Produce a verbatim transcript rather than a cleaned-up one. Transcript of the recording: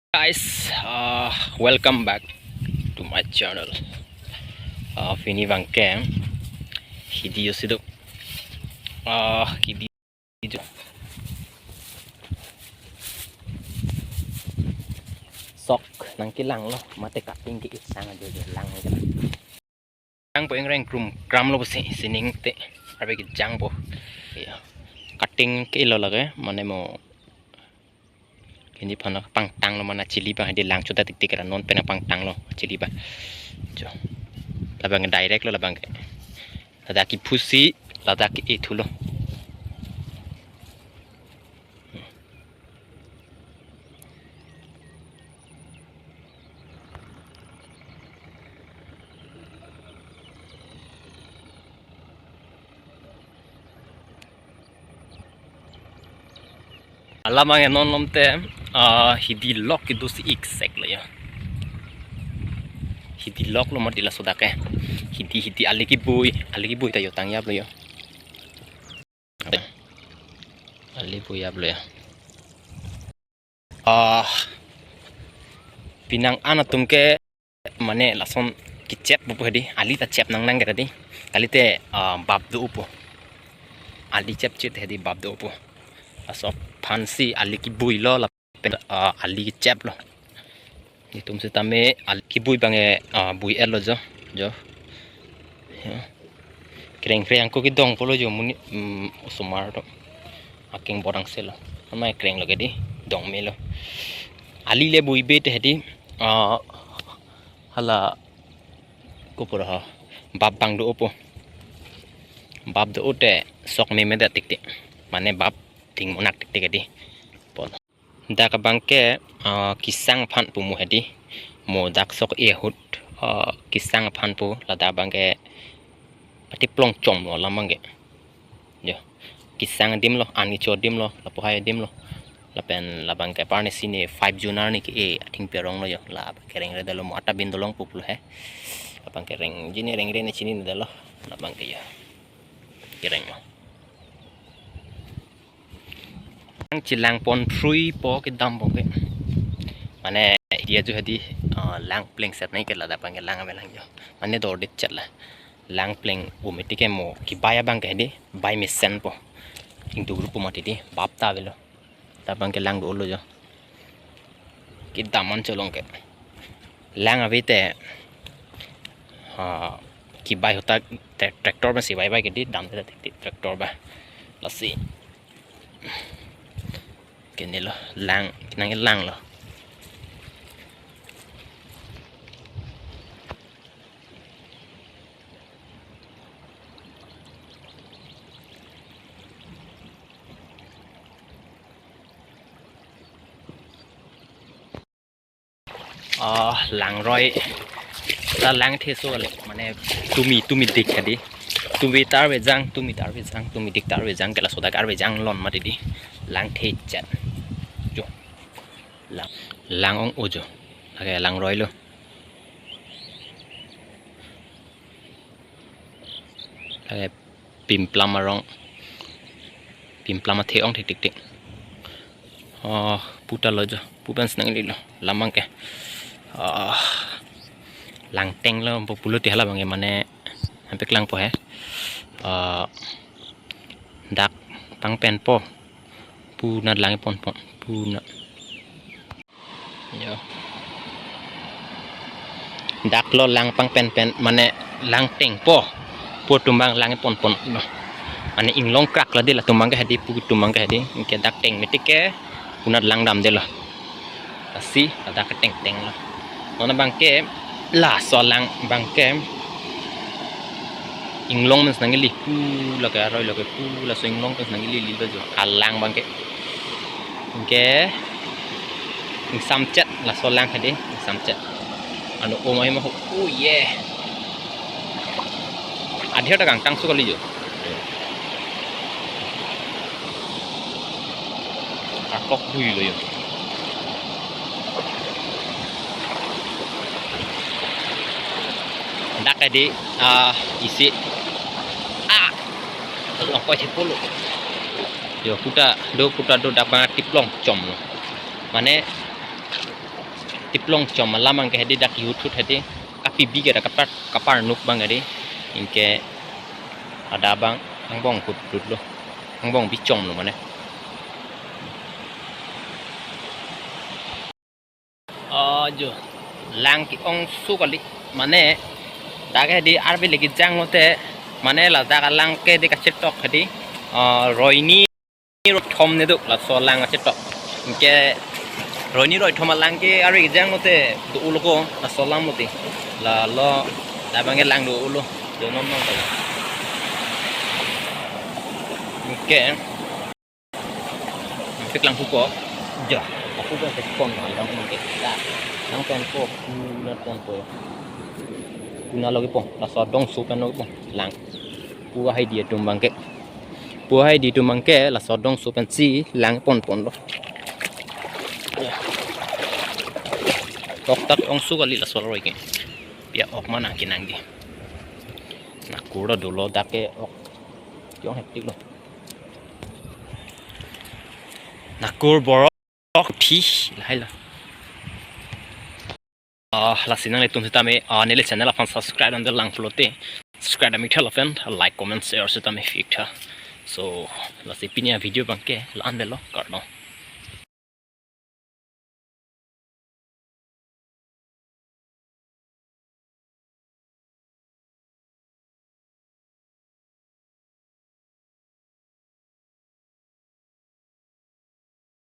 Guys, uh, welcome back to my channel. Uh, pini abangke hidi jo si do. Uh, hidi jo. Sok nangkelanglo, mate cutting ke-ik sang ajo jo lang ke. Jangpo, ingreng krum kramlo pusi sining te arve kejangpo. Ya. Cutting ke-iklo lake, mane mo kini aphan pangtanglo, mane chili abang hedi lang choda tiktik ra, non pen pangtanglo chili abang. Jo. Labang direct lo labang ke. Ladak kephusi, ladak ke-ik thulo. Alam ange non lom te, ah, hidi lok kedo si-ik sek lo jo. Hidi lok lo mati laso dak ke. Hidi, hidi ali kebui, ali kebui ta jo tang jap lo jo. Ali bui jap lo jo. Ah, penang an atum ke mane lason kechep pu hedi, ali ta chep nang nang ke hedi. Kalite, ah, bap do-opo. Ali chep chit hedi bap do-opo. Laso aphansi ali kebui lo lapen, ah, ali kechep lo. Itum sitame ali kebui abangke, ah, bui-et lo jo, jo. Ya. Kreng kreng ako kedong pulo jo muni, mm, osomar atum. Akeng borang selo. Amai kreng lo ke hedi, dong melo. Ali le bui be te hedi, ah, hala kopor ha. Bap abang do-opo. Bap do-o te sok meme dak tiktik. Mane bap ding monak tiktik hedi. Pon. Dak abangke, ah, kesang aphan pu mo hedi. Mo dak sok e ahut, ah, kesang aphan pu, ladak abangke patiplong chom lo alam abangke. Jo. Kesang adim lo, an kecho adim lo, lapu hai adim lo. Lapen labangke parni sini five June arni ke-e athengpi arong lo jo. La kereng re dalo mo ata bin dolong pup lo he. Labangke reng jini reng re ne chini ne dalo. Labangke jo. Kereng lo. Lang chelang pon phrui po kedam po ke. Mane dia jo hedi, ah, lang pleng set nai ke ladak abangke lang ave lang jo. Mane dor dit chet la. Lang pleng umiti ke mo kebai abangke hedi, bai mesen po. Ingduk rup mati di, bap ta avelo. Labangke lang do-o lo jo. Kedam an cholong ke. Lang ave te, ah, kebai ahut ta tra-, tractor ba si bai bai ke hedi dam te tik tik tractor ba. Lasi. Kene lo, lang, nangkelang lo. Ah, langroi. La lang the so le, mane tumi, tumi dik hedi. Tumi ta arve jang, tumi ta arve jang, tumi dik ta arve jang, ke laso dak arve jang lon mati di. Lang the chet. Jo. Lang, lang ong-o jo. Lake langroi lo. Lake pimplam arong. Pimplam athe ong thek tik tik. Oh, pu ta lo jo. Pu pen si nanglilo. Lam abangke. Ah, lang teng lo, pu pulo ti hala abangke mane. Hampek lang po he. Ah, dak pangpen po. Pu nat lang pon pon. Pu nat. Yo. Dak lo lang pangpen pen, mane lang teng po. Pu atum abang lang pon pon lo. Mane inglong krak la di latum abangke hedi, pu atum abangke hedi. Anke dak teng miti ke pu nat lang damde lo. Lasi ladak ke teng teng lo. Non abangke laso lang abangke inglong pen si nanglili pu lake aroi lake pu laso inglong pen si nanglili lo jo. Alang abangke. Anke ingsam chet laso lang hedi, ingsam chet. Ano o mai ma ho. Oh yeah. Adhir ta kangtang su kali jo. Akok bui lo jo. Dak hedi, ah, isi. Ah. Long koi the pulo. Jo, pu ta do, pu ta do dak abang tiplong chom lo. Mane Tiplong chom alam abang ke hedi dak youth youth hedi kapibi ke dak kapar kaparnuk abang hedi. Anke ada abang angbong kut kut lo. Angbong bichom lo mane. Ajo lang ke-ongso kali mane dak hedi arve le kejang lote mane ladak alang ke hedi kachetok hedi, ah, roini roithom ne do laso alang kachetok. Anke roini roithom alang ke arve kejang lote do-o lo ko laso alam lote. Lalo labang ke lang do-o lo. Do non non ko. Anke pik lang pupo. Ja, aku kan pon lang abang ke. Lang pen po, kuna pen po. Kuna lagi po, laso adongso pen lagi po. Lang. Pu ahai di atum abang ke. Pu ahai di atum abang ke laso adongso pensi lang ponpon lo. Toktak ongso kali laso aroi ke. Pia ok ma nangke nangke. Nakur do dolo dak ke ok. Jong hektik lo. Nakur borok thi lahai lo. Ah, lasi nanglitum sitame, ah, neli channel aphan subscribe dam lang pulote. Subscribe dam ik tha lapen like, comment, share sitame ik tha. So, lasi pini avideo abang ke la-an avelo, kardom.